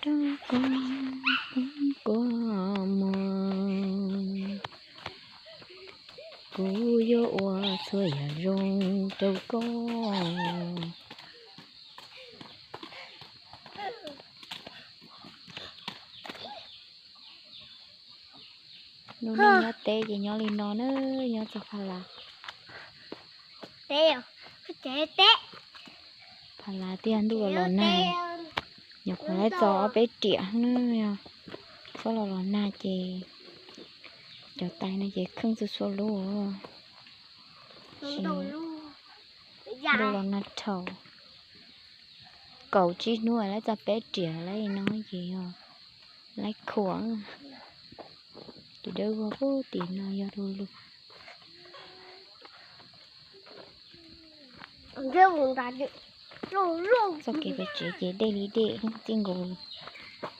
Rau koj, koj mus, kuv yuav ua txhua yam zoo rau koj. Lub neej nyob teb ces nyob li no na, nyob txog pha las. Pha las tiag ntuj los nag, nyuam qhuav laib txo ob peb riam na. Txhob los los nag ces cov tais no ces kheej txhua txhua lub. Ntuj los nag dhau. Kaum tsib hnub laib txog peb riam laib no ces yog laib khuam. Tus dawb vog puag tim no yog du lug. Txoj kev pem tsev ces dej li dej, txij nkaus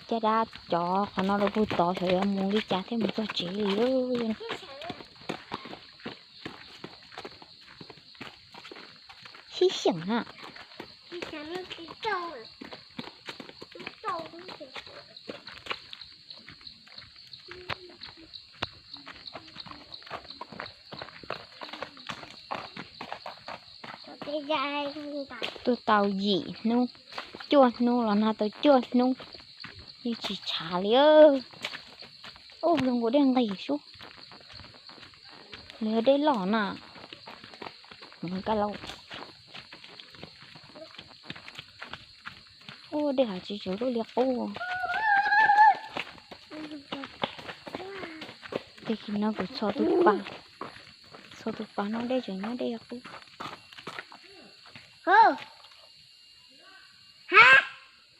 caj dab cov qhov no rau puag tod xyov yuav mus li cas thiaj mus txog tsev li. Sib xyeem na. Tuaj tau yim hnub, cuaj hnub los nag tau cuaj hnub, yeej tsis tshav li. Ub, zoo nkaus dej nqig sub. Los yog dej loj na. Kaj lauj. Ub, dej hav tsis tseem lub li qub. Tag kis no kuv txhos tus pas, txhos tus pas no dej tseem nyob dej qub.